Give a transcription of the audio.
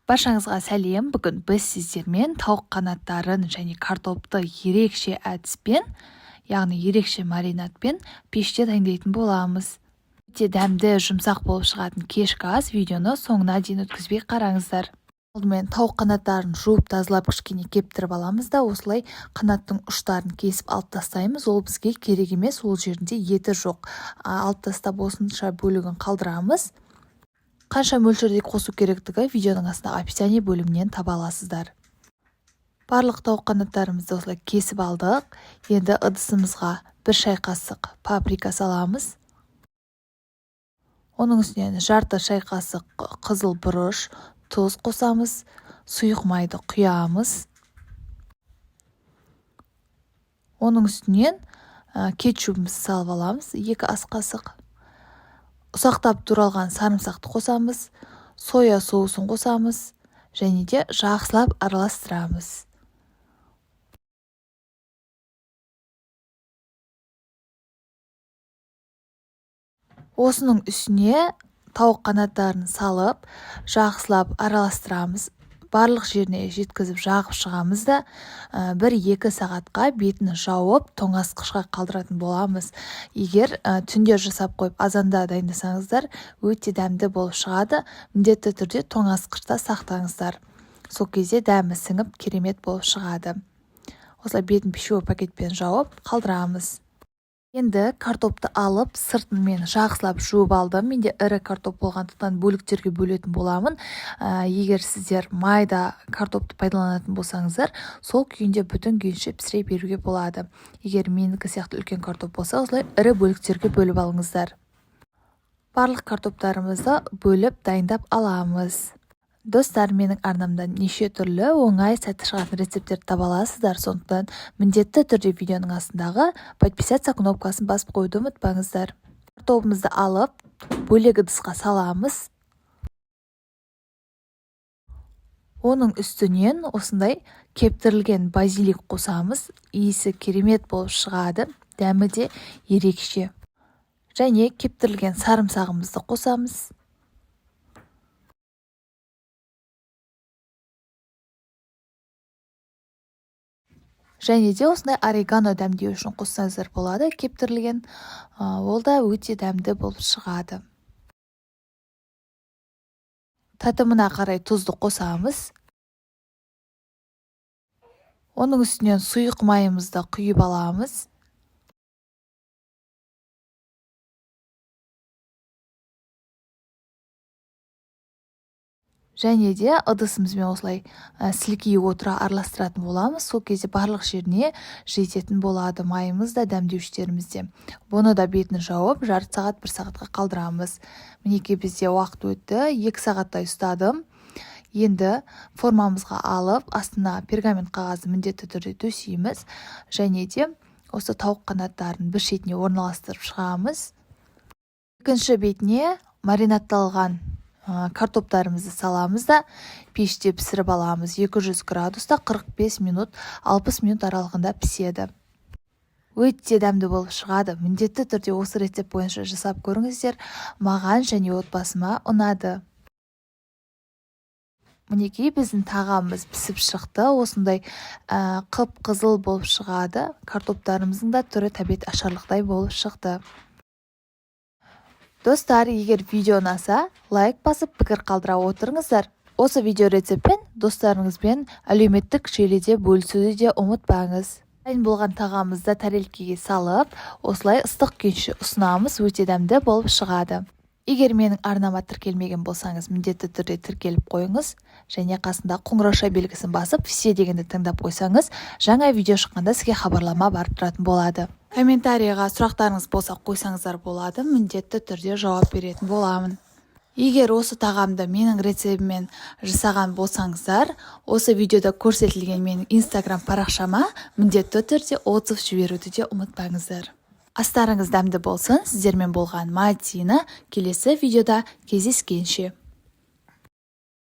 Баршаңызға сәлем. Бүгін біз сіздермен тауық қанаттарын және картопты ерекше әдіспен, яғни ерекше маринадпен пеште дайындайтын боламыз. Өте дәмді, жұмсақ болып шығатын кешкі ас. Видеоны соңына дейін өткізбей қараңыздар. Алдымен тауық қанаттарын жуып, тазалап, кішкене кептіріп аламыз да, осылай қанаттың ұштарын кесіп алып тастаймыз. Ол бізге керек емес, ол жерінде еті жоқ. Алып тастап, осынша бөлігін қалдырамыз. Қанша мөлшерде қосу керектігі видеоның астындағы описание бөлімінен таба аласыздар. Барлық тауық қанаттарымызды осылай кесіп алдық. Енді ыдысымызға 1 шай қасық паприка саламыз. Оның үстінен жарты шай қасық қызыл бұрыш, тұз қосамыз, сұйық майды құямыз. Оның үстінен кетчупымызды салып аламыз, 2 ас қасық. Ұсақтап туралған сарымсақты қосамыз, соя соусын қосамыз және де жақсылап араластырамыз. Осының үстіне тауық қанаттарын салып, жақсылап араластырамыз. Барлық жеріне жеткізіп жағып шығамыз да, 1-2 сағатқа бетін жауып, тоңазытқышқа қалдыратын боламыз. Егер түнде жасап қойып, азанда дайындасаңыздар, өте дәмді болып шығады. Міндетті түрде тоңазытқышта сақтаңыздар. Сол кезде дәмі сіңіп, керемет болып шығады. Осылай бетін пищевой пакетпен жауып қалдырамыз. Енді картопты алып, сыртын мен жақсылап жуып алдым. Менде ірі картоп болғандықтан бөліктерге бөлетін боламын. Егер сіздер майда картопты пайдаланатын болсаңыздар, сол күйінде бүтін күйінше пісіре беруге болады. Егер менікі сияқты үлкен картоп болса, осылай ірі бөліктерге бөліп алыңыздар. Барлық картоптарымызды бөліп дайындап аламыз. Достар, менің арнамдан неше түрлі оңай сәтті шығатын рецепттерді таба аласыздар. Сондықтан міндетті түрде видеоның астындағы подписаться кнопкасын басып қоюды ұмытпаңыздар. Картобымызды алып, бөлек ыдысқа саламыз. Оның үстінен осындай кептірілген базилик қосамыз. Иісі керемет болып шығады, дәмі де ерекше. Және кептірілген сарымсағымызды қосамыз. Және де осындай орегано дәмдеу үшін қоссаңыздар болады, кептірілген. Ол да өте дәмді болып шығады. Татымына қарай тұзды қосамыз. Оның үстінен сұйық майымызды құйып аламыз. Және де ыдысымызбен осылай сілкей отыра араластыратын боламыз. Сол кезде барлық жеріне жететін болады майымыз да, дәмдеуіштеріміз де. Бұны да бетін жауып, жарты сағат, 1 сағатқа қалдырамыз. Мінекей, бізде уақыт өтті, 2 сағаттай ұстадым. Енді формамызға алып, астына пергамент қағазды міндетті түрде төсейміз. Және де осы тауық қанаттарын бір шетіне орналастырып шығамыз. Екінші бетіне маринадталған картоптарымызды саламыз да, пеште пісіріп аламыз. 200 градуста 45 минут, 60 минут аралығында піседі. Өте дәмді болып шығады. Міндетті түрде осы рецепт бойынша жасап көріңіздер. Маған және отбасыма ұнады. Мінекей, біздің тағамымыз пісіп шықты. Осындай қып-қызыл болып шығады. Картоптарымыздың да түрі тәбет ашарлықтай болып шықты. Достар, егер видео ұнаса, лайк басып, пікір қалдыра отырыңыздар. Осы видео рецептпен достарыңызбен әлеуметтік желіде бөлісуді де ұмытпаңыз. Дайын болған тағамымызды тарелкеге салып, осылай ыстық күйінше ұсынамыз, өте дәмді болып шығады. Егер менің арнама тіркелмеген болсаңыз, міндетті түрде тіркеліп қойыңыз және қасында қоңырауша белгісін басып, все дегенді таңдап қойсаңыз, жаңа видео шыққанда сізге хабарлама барып тұратын болады. Комментарийға сұрақтарыңыз болса қойсаңыздар болады, міндетті түрде жауап беретін боламын. Егер осы тағамды менің рецептіммен жасаған болсаңыздар, осы видеода көрсетілген менің Instagram парақшама міндетті түрде отзыв жіберуді де ұмытпаңыздар. Астарыңыз дәмді болсын. Сіздермен болған Мадина. Келесі видеода кездескенше.